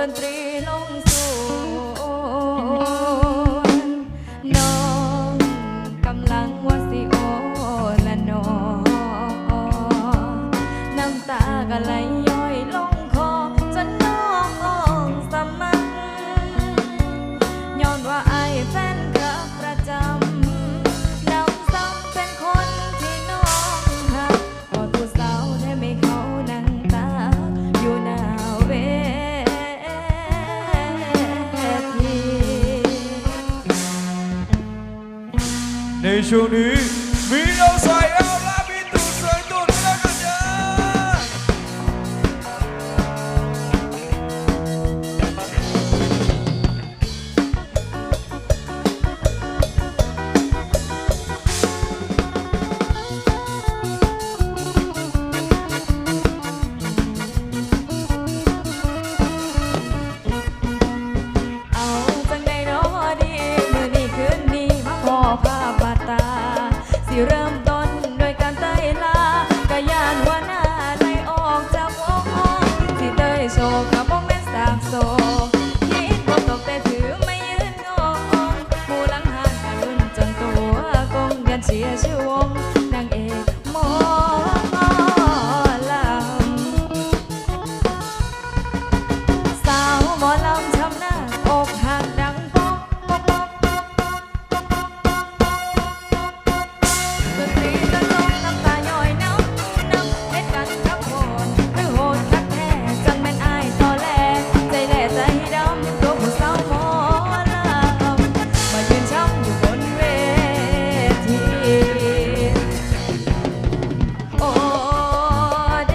ດົນຕີລົງສູນ ນ້ອງກຳລັງວ່າຊິໂອລະໜໍ ນ້ຳຕາກໍໄຫຼຍ້ອຍລົງຄໍ ຈົນນ້ອງສະໝັກ ຍ້ອນວ່າອ້າຍແຟນຄັບປະຈຳ ນຳຊ້ຳເປັນຄົນທີ່ນ້ອງຮັກ ກອດຜູ້ສາວແທ້ແມ່ເຂົານັ່ງຕາຢູ່ໜ້າເວທີ. ໃນຊ່ວງນີ້ມີນ້ອງສາຍແອວ ແລະ ມີຕູນສາຍຕຸນ ມານຳກັນເດີ. ເອົາຈັ່ງໃດນໍພໍດີ ມື້ນີ້ຄືນນີ້ມາຂໍພາບບາດຕາ ຊິເລີ່ມຕົ້ນດ້ວຍການໄຕ່ລາ ກະຢ້ານຫົວໜ້າໄລ່ອອກຈາກວົງ ຊິເຕີຍໂຊກະບໍ່ແມ່ນສາກໂຊ ຄິດບໍ່ຕົກແຕ່ຖືໄມ້ຢືນງອງ ໝູ່ຫຼັງຮ້ານກະລຸ້ນຈົນຕົວກົງ ຢ້ານເສຍຊື່ວົງນາງເອກໝໍລຳ. ສາວໝໍລຳຊຳນານ ອົກຫັກດັງປົກ ປົກ ປົກ ປົກ ປົກ ປົກ ດົນຕີກະຕົກ ນ້ຳຕາຍ້ອຍນຳ ນຳເຮັດກັນຄັກໂພດ ຄືໂຫດຄັກແທ້ ຈັ່ງແມ່ນອ້າຍຕໍແຫຼ ໃຈແຫຼໃຈດຳ ຕົວຜູ້ສາວໝໍລຳ ມາຢືນຊ້ຳຢູ່ບົນເວທີ. ໂອເດ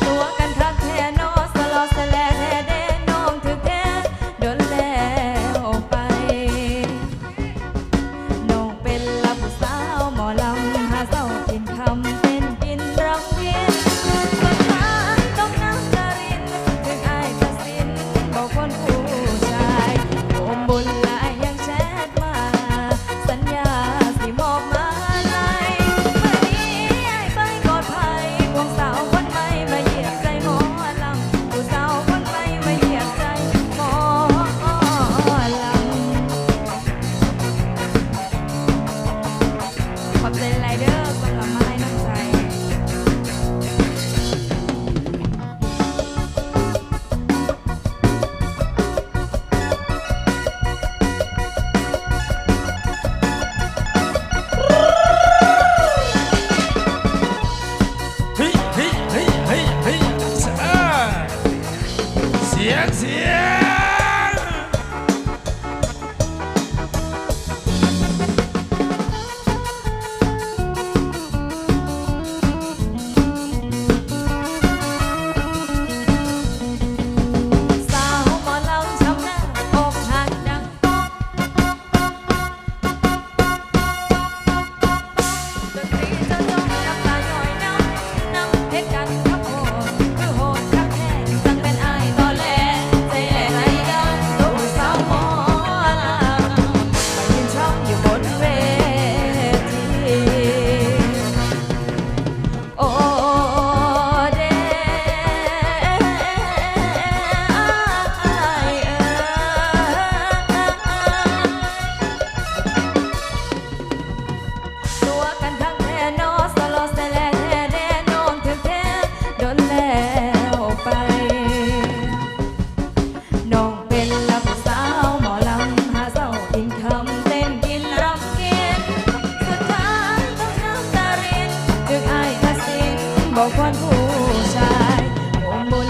ຕົວະກັນຄັກແທ້ນໍ ສະຫຼໍສະແຫຼແທ້ເດ ນ້ອງຖືກແທ້ດົນແລ້ວໄປ. ນ້ອງເປັນລະຜູ້ສາວໝໍລຳ ຫາເຊົ້າກິນຄ່ຳ ເຕັ້ນກິນລຳກິນ ສຸດທ້າຍຕົກນ້ຳຕາລິນ ຖືກອ້າຍຕັດສິນບໍ່ຄວນຜູ້ຊາຍ ໂອມບຸນຫຼາຍຍັງແຊັດມາ ສັນຍາຊິມອບມາໄລ ມື້ນີ້ອ້າຍໄປກອດໃຜ ຄວາມສາວຄົນໃໝ່ມາຢຽບໃຈໝໍລຳ ຜູ້ສາວຄົນໃໝ່ມາຢຽບໃຈໝໍລຳ. ຂອບໃຈຫຼາຍເດີ ສຳລັບມາໄລນ້ຳໃຈ. ເຮີ້ຍ ເຮີ້ຍ ເຮີ້ຍ ເຮີ້ຍ ເຮີ້ຍ ເຮີ້ຍ ເຮີ້ຍ ສຽງ ສຽງ. ສາວໝໍລຳຊຳນານ ອົກຫັກດັງ ດົນຕີຈະຈົບ ນ້ຳຕາຍ້ອຍນຳ ນຳເຮັດກັນຄັກໂພດ ຄືໂຫດຄັກແທ້ ຈັ່ງແມ່ນອ້າຍຕໍແຫຼ ໃຈແຫຼໃຈດຳ ໂຕຜູ້ສາວໝໍລຳ ມາຢືນຊອມຢູ່ບົນເວທີ. ໂອເດ ອ້າຍເອີຍ ຕົວະກັນຄັກແທ້ນໍ ສະຫຼໍສະແຫຼແທ້ເດ ນ້ອງຖືກແທ້ດົນແລ້ວໄປ. ນ້ອງເປັນລະຜູ້ສາວໝໍລຳ ຫາເຊົ້າກິນຄ່ຳ ເຕັ້ນກິນລຳກິນ ສຸດທ້າຍຕົກນ້ຳຕາລິນ ຖືກອ້າຍຕັດສິນບໍ່ຄວນຜູ້ຊາຍ ໂອມບຸນ